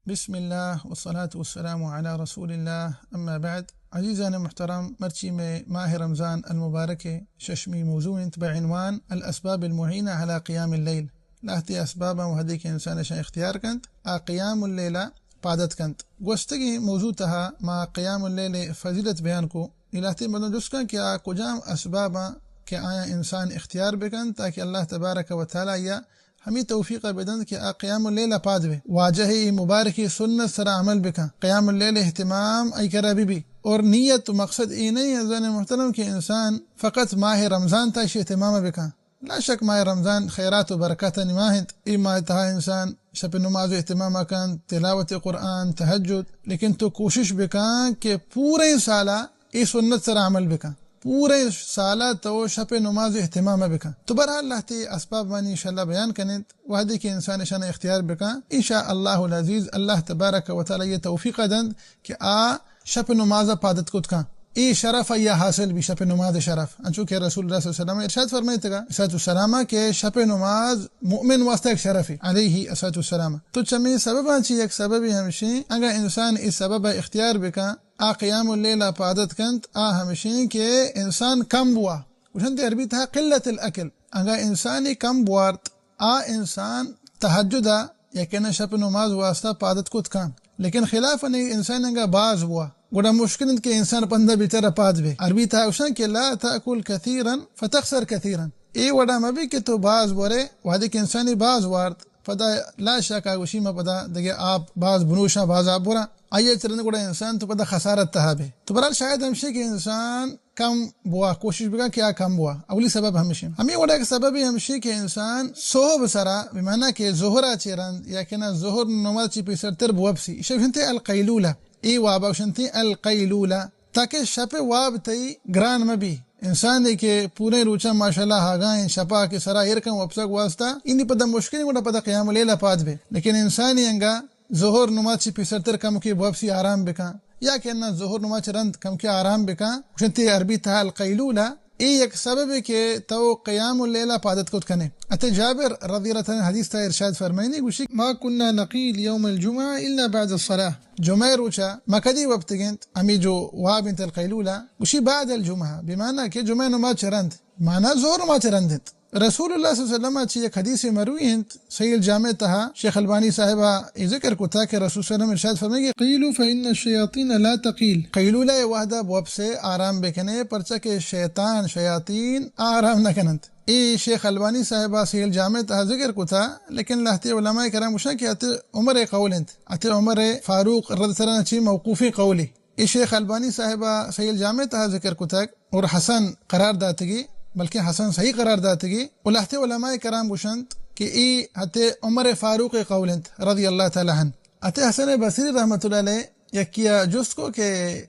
بسم اللہ والصلاة والسلام علی رسول اللہ، اما بعد۔ عزیزان محترم، مرچی مئے ماہ رمضان المبارک ششمی موضوع انت بہ عنوان الاسباب المعینہ علی قیام اللیل۔ لہتے اسباباں وہدے کہ انسان اشاں اختیار کنت، آ قیام اللیل ءَ پاد اتک کنت۔ گوستگیں موضوع تہا ما قیام اللیل ءِ فضیلت بیان کو۔ اے لہتے مردم جست کن کہ آ کجام اسباباں کہ آیاں انسان اختیار بکنت تاکہ اللہ تبارک و تعالی آئی ءَ ہمے توفیق ءَ بدنت کہ آ قیام اللیل ءَ پاد بہ۔ واجہ ءِ اے مبارکیں سنت سرا عمل بکن، قیام اللیل ءِ اہتمام آئی کرا بہ بی۔ اور نیت و مقصد اے نہ انت عزیزان محترم کہ انسان فقط ماہ رمضان تہا اشی اہتمام ءَ بکن۔ لا شک ماہ رمضان خیرات و برکاتانی ماہ انت۔ اے ماہ تہا انسان شپ نماز ءِ اہتمام ءَ کنت، تلاوت قرآن، تہجد، لیکن تو کوشش بکن کہ پوریں سال ءَ اے سنت سرا عمل بکن، پوریں سال ءَ تو شپ نماز ءِ اہتمام ءَ بکن۔ تو بہرحال لہتے اسباب ما انشاءاللہ بیان کنیں، وہدے کہ انسان اشاں اختیار بکن، انشاءاللہ العزیز اللہ تبارک و تعالی آئی ءَ توفیق دنت کہ آ شپ نماز ءَ پاد اتک کت کن۔ اے شرف آئی ءَ حاصل بی، شپ نماز ءِ شرف۔ انچو کہ رسول اللہ صلی اللہ علیہ وسلم ارشاد فرمائیتگا، الصلاۃ والسلام، کہ شپ نماز مؤمن واسطہ یک شرفے، علیہ الصلاۃ والسلام۔ تو چمے سبباں چہ یک سببے ہمشیں، اگاں انسان اے سبب ءَ اختیار بکن، آ قیام اللیل ءَ پاد اتک کنت، آ ہمشیں کہ انسان کم بوا۔ گوشنت عربی تہا قلت الاکل۔ اگاں انسانے کم بوارت، آ انسان تہجد ءَ یقیناً شپ نماز واسطہ پاد اتک کت کن۔ لیکن خلاف انی انسان انگا باز بوا، گڑا مشکل انت کہ انسان پندا بیچارہ پاد بہ۔ عربی تہا گوشن کہ لا تأکل کثیرا فتخسر کثیرا۔ اے وڑا مبی کہ تو باز بورے، وہدے کہ انسانی باز وارت، پدا لا شک آ گوشی ما پدا دگہ آپ باز بنوشاں، باز آپ براں، آئی ءَ چہ رند گڑا انسان تو پدا خسارت تہا بہ۔ تو بہرحال شاید ہمشی کہ انسان کم بوا، کوشش بکن کہ آ کم بوا۔ اولی سبب ہمشی۔ ہمے وڑا یک سببے ہمشی کہ انسان صحب سرا، بمعنی کہ ظہر ءَ چہ رند یا کہ نہ ظہر نماز چہ پیسرتر بوپسی، ایشی گوشنتے القیلولہ۔ اے وابا گوشنتے القیلولہ۔ تاکہ شپ ءِ واب تئی گران مہ بی۔ انسانے کہ پوریں روچاں ماشاءاللہ ہاگا ایں، شپا کہ سرا ایر کن وپسگ واسطہ، انی پدا مشکل، گڑا پدا قیام اللیل ءَ پاد بہ۔ لیکن انسانے انگا ظہر نماز چہ پیسرتر کمکے بوپسی، آرام بکن، یا کہ نہ ظہر نماز چہ رند کمکے آرام بکن، گوشنتے عربی تہا القیلولہ۔ اے یک سببے کہ تو قیام اللیل ءَ پاد اتک کت کنے۔ اتے جابر رضی اللہ تعالی عنہ حدیث تہا ارشاد فرمائنی، گوشی، ما كنا نقيل يوم الجمعة إلا بعد الصلاة۔ جمعہ روچا ما کدی وپتگ انت، ہمے جو واب انت القیلولہ، گوشی بعد الجمعہ، بمعنی کہ جمعہ نماز چہ رند، معنی ظہر نماز چہ رند انت۔ رسول اللہ صلی اللہ علیہ وسلم چہ یک حدیث مروی انت، صحیح الجامع تہا شیخ البانی صاحبا اے ذکر کتا کہ رسول صلی اللہ علیہ وسلم ارشاد فرمائے کہ قیلوا فإن الشياطين لا تقيل۔ قیلولہ ءِ وہدا بوپسے، آرام بکنے، پرچا کہ شیطان، شیاطین آرام نہ کننت۔ اے شیخ البانی صاحبا صحیح الجامع تہا ذکر کتا، لیکن لہتے علماء کرام گوشن کہ اتے عمر ءِ قول انت، اتے عمر فاروق رضی اللہ عنہ چی موقوفی قولی۔ اے شیخ البانی صاحبا صحیح الجامع تہا ذکر کتگ اور حسن قرار داتگی، بلکہ حسن صحیح قرار داتگی۔ و لہتے علماء کرام گوشنت کہ اے اتے عمر فاروق قول انت رضی اللہ تعالی عنہ۔ اتے حسن بصری رحمت اللہ علیہ یکیا جست کو کہ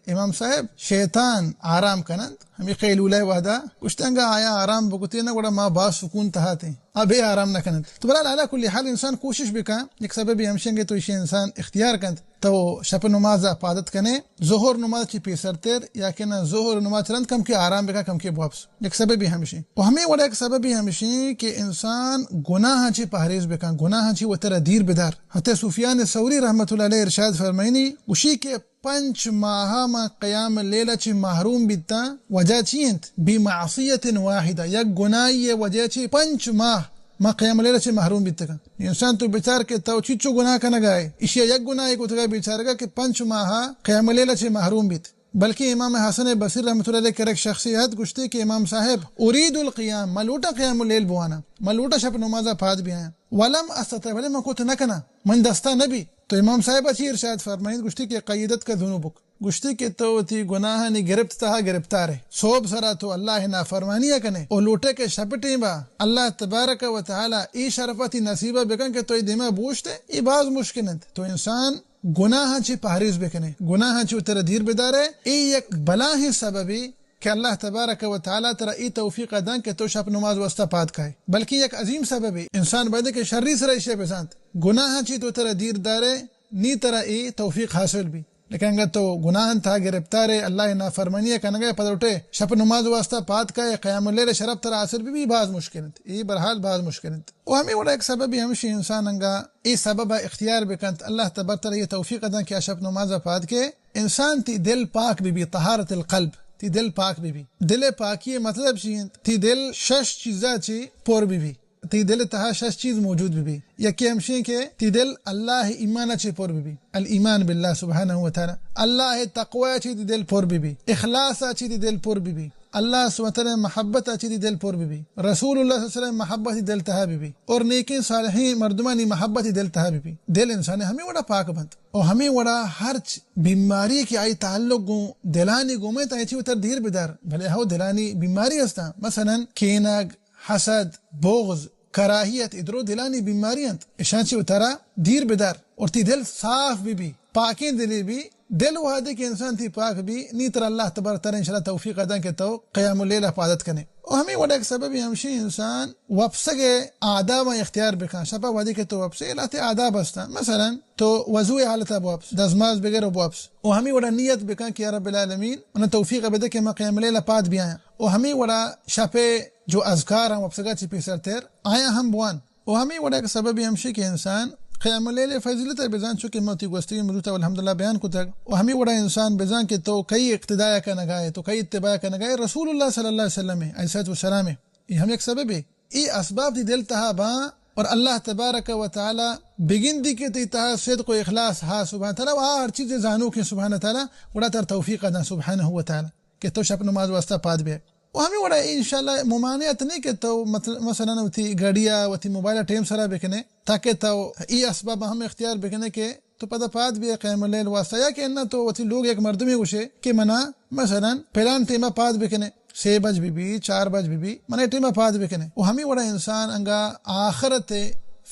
امام صاحب، شیطان آرام کننت ہمے قیلولہ ءِ وہدا؟ گوشتنگا آیا آرام بکتینہ گڑا ما باز سکون تہا اتیں، آ بے آرام نہ کننت۔ تو بہرحال علی کل حال انسان کوشش بکن، یک سببی ہمشنگے تو ایشی انسان اختیار کنت، تو شپ نمازا پاد اتک کنے، ظہر نماز چی پیسرتر یا کہ نہ ظہر نماز چہ رند کمکے آرام بکن، کمکے بوپس۔ یک سببی ہمشی۔ و ہمے وڑا یک سببی ہمشی کہ انسان گناہاں چی پہریز بکن، گناہاں چی وترا دیر بدار۔ حتی سفیان ثوری رحمت اللہ علیہ ارشاد فرمائنی، گوشی کہ پنچ ماہ من قیام لیل چی محروم بیتاں، وجہ چی انت؟ بمعصیت واحدہ، یک گناہی وجہ چی پنچ ماہ من قیام لیل چی محروم بیتگاں۔ انسان تو بچار کہ تو چیچو گناہ کنگائے، اشیا یک گناہی کتگا بیچارگا کہ پنچ ماہ قیام لیل چی محروم بیت۔ بلکہ امام حسن بصری رحمۃ اللہ علیہ کرک شخصیت گوشتے کہ امام صاحب، ارید القیام، من لوٹاں قیام اللیل بواناں، من لوٹاں شپ نمازا پاد بیایاں، ولم استطع، بلے من کت نہ کناں، من دستا نہ بی۔ تو امام صاحب چی ارشاد فرمائیت؟ گوشتے کہ قیدتک ذنوبک، گوشتے کہ تو وتی گناہانی گرپت تہا گرپتارے، سوب سرا تو اللہ نافرمانیا کنے او لوٹے کہ شپ ٹیما اللہ تبارک و تعالی اے شرفا تی نصیبا بکن کہ تو اے دیما بوشتے، اے باز مشکل انت۔ تو انسان گناہاں چی پہریز بکنے، گناہاں چی ترا دیر بدارے، اے یک بلاہیں سببے کہ اللہ تبارک و تعالی ترا اے توفیق دن کہ تو شپ نماز واسطہ پاد کائے، بلکہ یک عظیم سببے۔ انسان باید کہ شری سرا ایشی بزانت، گناہاں چی تو ترا دیر دارے، نی ترا اے توفیق حاصل بی۔ لیکن اگر تو گناہ تہا گرفتار ئے، اللہ نافرمانی کنگا ئے، پدا لوٹے شپ نماز واسطہ پاد کائے، قیام اللیل شرف ترا حاصل بی، بی باز مشکل انت۔ اے بہرحال باز مشکل انت۔ و ہمے وڑا یک سببی ہمشی انسان انگا اے سبب اختیار بکنت، اللہ تبارک تعالی اے توفیق دن کہ آ شپ نماز پاد کے انسان تی دل پاک بی بی، طہارت القلب، تی دل پاک بی بی۔ دل پاکی مطلب چی انت؟ تی دل شش چیزا چی پر بی بی۔ تی دل تہا شش چیز موجود بی بی۔ یکی ہمشی کہ تی دل اللہ ایمان چی پر بی بی، الایمان باللہ سبحانہ و تعالی۔ اللہ تقوی چی تی دل پر بی بی، اخلاص چی تی دل پر بی بی، اللہ سبحانہ و تعالی محبت چی تی دل پر بی بی، رسول اللہ صلی اللہ علیہ وسلم محبت تی دل تہا بی بی، اور نیکیں صالحیں مردمانی محبت تی دل تہا بی بی۔ دل انسان ہمے وڑا پاک بنت۔ و ہمے وڑا ہرچ بیماری کہ آئی تعلق گوں دلانی گومے تا چی وتر دیر بدار، بلے ہو دلانی بیماری ہستاں، مثلاً کینگ، حسد، بغض، کراہیت، اے درو دلانی بیماری انت، اشاں چی وترا دیر بدار اور تی دل صاف بی بی، پاکیں دلے بی۔ دل وہدے کہ انسان تی پاک بی، نی ترا اللہ تبارک تعالی انشاءاللہ توفیق دن کہ تو قیام اللیل پادت کنے۔ و ہمے وڑا یک سببی ہمشی انسان وپسگ آداباں اختیار بکن۔ شپا وہدے کہ تو وپسے، لہتے آداب ہستاں۔ مثلاً تو وضو حالتا بوپس، دزماز بگر و بوپس۔ و ہمے وڑا نیت بکن کہ یا رب العالمین، منا توفیق بدے کہ ما قیام اللیل پاد بیایاں۔ و ہمے وڑا شپے جو اذکار ہم وپسگا چی پیسر تیر، آیاں ہم بوان۔ و ہمے وڑا یک سببی ہمشی کہ انسان قیام اللیل فضیلت بزان، چونکہ ما وتی گوستگی مدتا الحمدللہ بیان کتگ۔ و ہمے وڑا انسان بزان کہ تو کئی اقتداء کنگائے، تو کئی اتباع کنگائے، رسول اللہ صلی اللہ علیہ وسلم علیہ الصلوۃ والسلام۔ اے ہم یک سببے۔ اے اسباب تی دل تہا باں اور اللہ تبارک و تعالی بگندی کہ تی تہا صدق و اخلاص ہا سبحانہ تعالی، و آ ہر چیز زانوکیں سبحانہ تعالی، گڑا تر توفیق داں سبحانہ و تعالی کہ تو شپ نماز واسطہ پاد بے۔ و ہمے وڑا انشاءاللہ ممانعت نہیں کہ تو مطلب مثلاً وتی گھڑیا، وتی موبائل ٹائم سرا بکنے، تاکہ تو اے اسباب ہم اختیار بکنے کہ تو پدا پاد بیا قیام اللیل واسطہ، یا کہ اناں تو وتی لوگ یک مردمے گوشے کہ منا مثلاً پلان ٹیما پاد بکنے، سے بج بی بی، چار بج بی بی، منا اے ٹیما پاد بکنے۔ و ہمے وڑا انسان انگا آخرت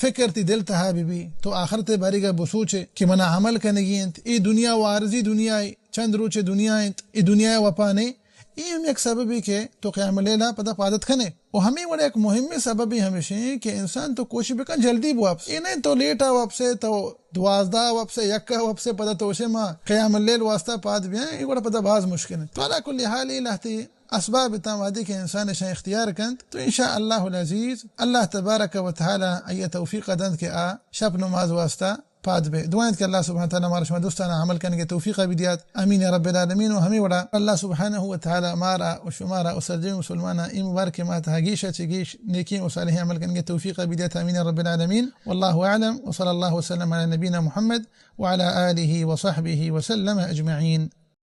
فکر تی دل تہا بی بی، تو آخرت بارگا بسوچے کہ منا عمل کنگی انت، اے دنیا و عارضی دنیا ای، چند روچے دنیا انت، اے دنیا وپا نے۔ اے ہم یک سببے کہ تو قیام اللیل پدا پادت کنے۔ و ہمے وڑا یک مہمیں سببے ہمیشیں کہ انسان تو کوشش بکن جلدی بوپس۔ اے نہ تو لیٹا وپسے، تو دوازدہ وپسے، یکا وپسے، پدا تو گوشے ما قیام اللیل واسطہ پاد بیاں، اے وڑا پدا باز مشکل انت۔ تو علی کل حال اے لہتے اسباب تاں وہدے کہ انسان اشاں اختیار کنت تو انشاءاللہ العزیز اللہ تبارک و تعالی آئی توفیق دنت کہ آ شپ نماز واسطہ پاد بے۔ دعا انت کہ اللہ سبحانہ تعالی مارا شما دوستانا عمل کنگے توفیق بدیات۔ آمین یا رب العالمین۔ و ہمے وڑا اللہ سبحانہ و تعالی مارا و شمارا و سرجمیں مسلمانا اے مبارک ماہ تہا گیشا چہ گیش نیکیں و صالحیں عمل کنگے توفیق بدیات۔ آمین یا رب العالمین۔ واللہ اعلم، و صلی اللہ وسلم علی نبینا محمد وعلی آلہ وصحبہ وسلم اجمعین۔